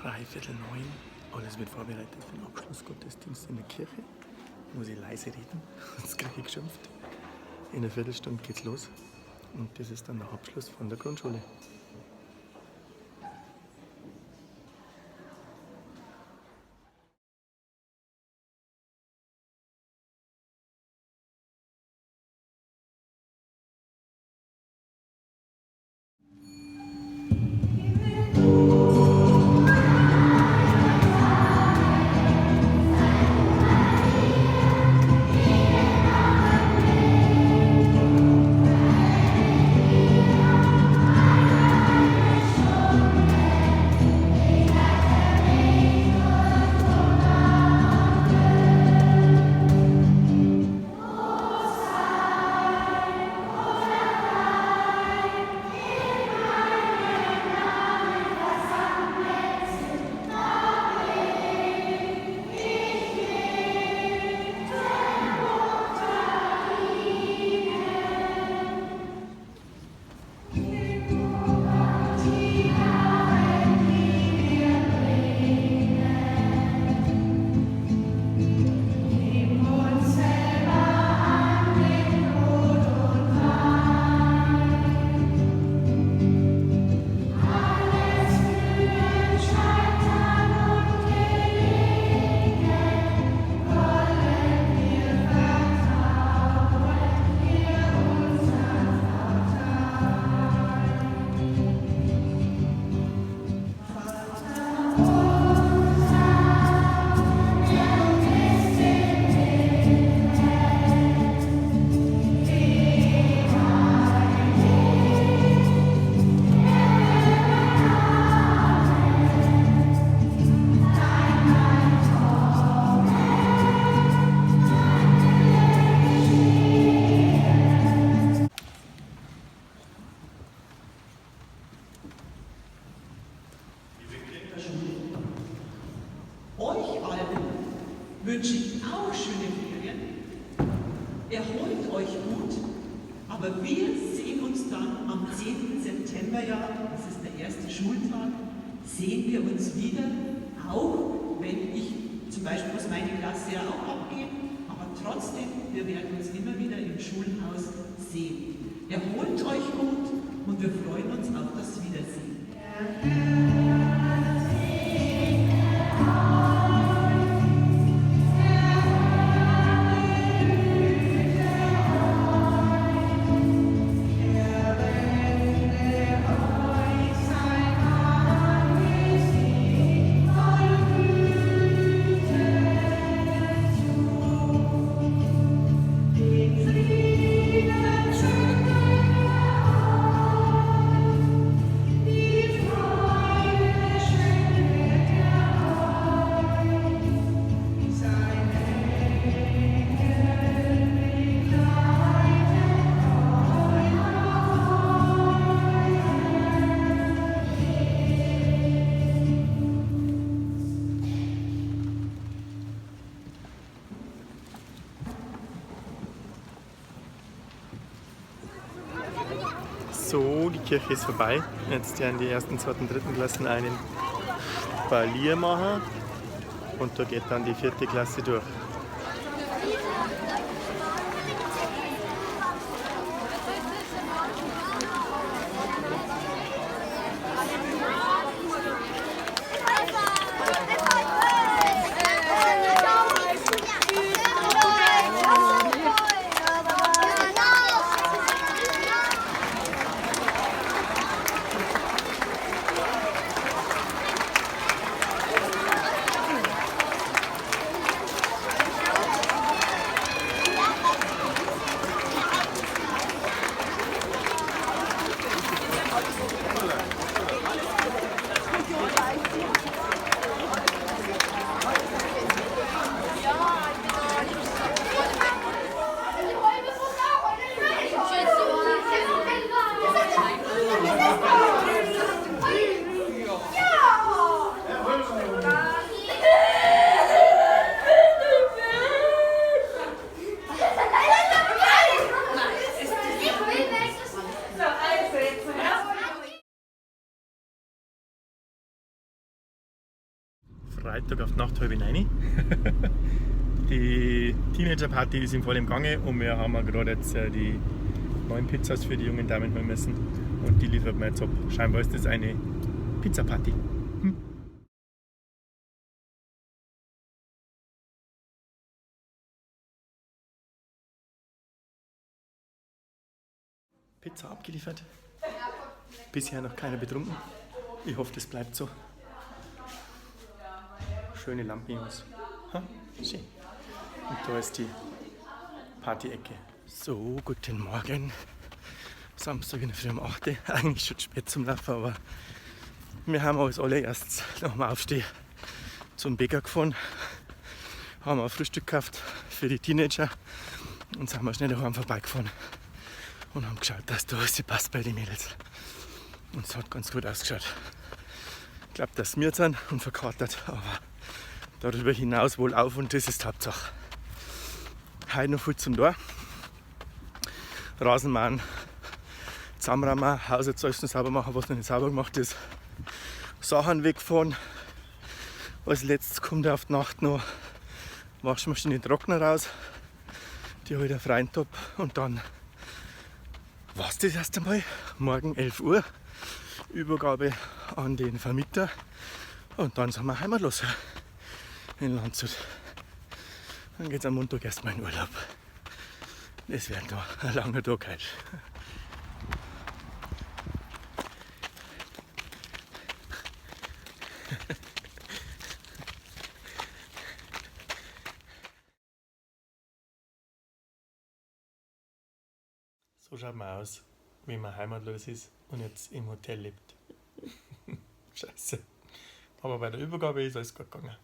8:45. Alles wird vorbereitet für den Abschlussgottesdienst in der Kirche. Muss ich leise reden, sonst kriege ich geschimpft. In einer Viertelstunde geht's los. Und das ist dann der Abschluss von der Grundschule. Euch allen wünsche ich auch schöne Ferien. Erholt euch gut, aber wir sehen uns dann am 10. September, ja, das ist der erste Schultag, sehen wir uns wieder, auch wenn ich zum Beispiel muss meine Klasse ja auch abgeben, aber trotzdem, wir werden uns immer wieder im Schulhaus sehen. Erholt euch gut und wir freuen uns auf das Wiedersehen. So, die Kirche ist vorbei. Jetzt werden die ersten, zweiten, dritten Klassen einen Spalier machen und da geht dann die 4. Klasse durch. Freitag auf die Nacht 8:30. Die Teenager-Party ist im vollen Gange und wir haben gerade jetzt die 9 Pizzas für die jungen Damen holen müssen und die liefert man jetzt ab. Scheinbar ist das eine Pizza-Party. Pizza abgeliefert. Bisher noch keiner betrunken. Ich hoffe, das bleibt so. Schöne Lampen, Jungs. Ha? Schön. Und da ist die Party-Ecke. So, guten Morgen. Samstag in der Früh um 8 Uhr. Eigentlich schon spät zum Laufen, aber wir haben als allererstes nach dem Aufstehen zum Bäcker gefahren, haben ein Frühstück gekauft für die Teenager und sind wir schnell daheim vorbeigefahren und haben geschaut, dass da alles passt bei den Mädels. Und es hat ganz gut ausgeschaut. Ich glaube, dass wir sind und verkatert, aber darüber hinaus wohl auf und das ist die Hauptsache. Heute noch viel zum Tor. Rasenmähen, zusammenräumen, Haus jetzt alles noch sauber machen, was noch nicht sauber gemacht ist. Sachen wegfahren. Als letztes kommt auf die Nacht noch Waschmaschine Trockner raus. Die habe ich auf Rheintop und dann war's das erst einmal. Morgen 11 Uhr Übergabe an den Vermieter und dann sind wir heimatlos in Landshut. Dann geht's am Montag erstmal in Urlaub. Das wird noch ein langer Tag heute. So schaut man aus, wie man heimatlos ist und jetzt im Hotel lebt. Scheiße. Aber bei der Übergabe ist alles gut gegangen.